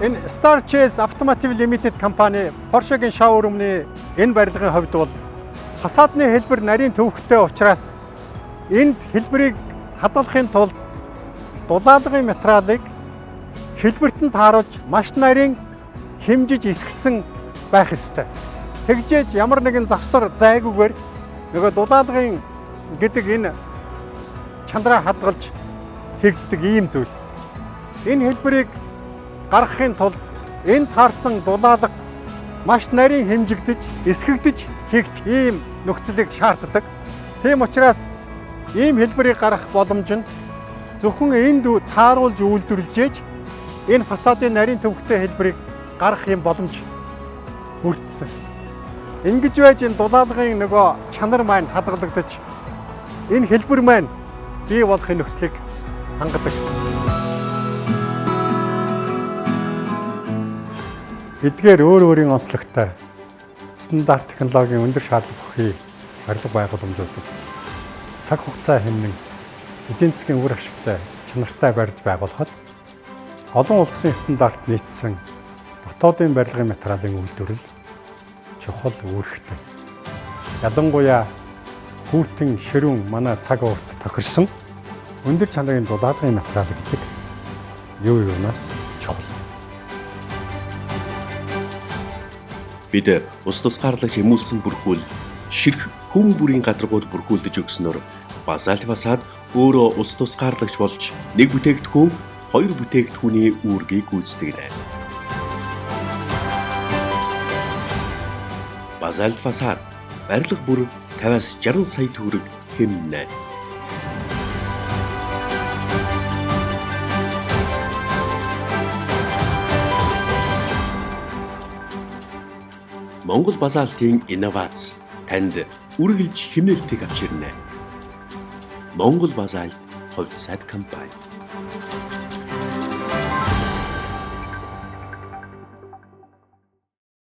Энэ Star Chase Automotive Limited компани Porsche-гийн шоурумны энэ барилгын хувьд бол фасадны хэлбэр нарийн төвөгтэй учраас энд хэлбэрийг хадгалахын тулд дулаалгын материалыг хэлбэрт нь тааруулж маш нарийн хэмжиж эсгэсэн байх ёстой. Тэгжээж ямар нэгэн завсар зайгүйгээр нөгөө дулаалгын гэдэг энэ чанараа хадгалж хийгддэг ийм зүйл. Энэ хэлбэрийг гаргахын тулд энэ таарсан дулаалга маш нарийн хэмжигдэж, эсгэгдэж хийгдэх ийм нөхцөлийг шаарддаг. Тийм учраас ийм хэлбэрийг гаргах боломж нь зөвхөн энд тааруулж үйлдвэрлэжээж энэ фасадын нарийн төвөгтэй хэлбэрийг гаргах юм боломж бүрдсэн. Ингэж байж энэ дулаалгын нөгөө чанар маань хадгалагдаж энэ хэлбэр маань бий болохын нөхцөлийг хангадаг. Эдгээр өөр өөрийн онцлогтой стандарт технологийн өндөр шаардлага бүхий барилга байгууламжуудад цаг хугацаа хэмнэн эдийн засгийн үр ашигтай чанартай барьж байгуулахад олон улсын стандарт нийцсэн дотоодын барилгын материалын үйлдвэрлэл чухал үүрэгтэй. Ялангуяа хүйтэн ширүүн манай цаг уурт тохирсон өндөр чанарын дулаалгын материал гэдэг юу юунаас чухал. Бид ус тусгаарлагч эмүүлсэн бүрхүүл ширх хүн бүрийн гадаргууд бүрхүүлдэж өгснөөр базальт фасад өөрөө ус тусгаарлагч болж нэг бүтээгдэхүүн хоёр бүтээгдэхүүний үүргийг гүйцэтгэнэ. Базальт фасад барилга бүр 50-аас 60 сая төгрөг хэмнэнэ. Монгол базалтын инновац танд үргэлж хэмнэлтийг авчирна. Монгол базалт хувьд сайд компани.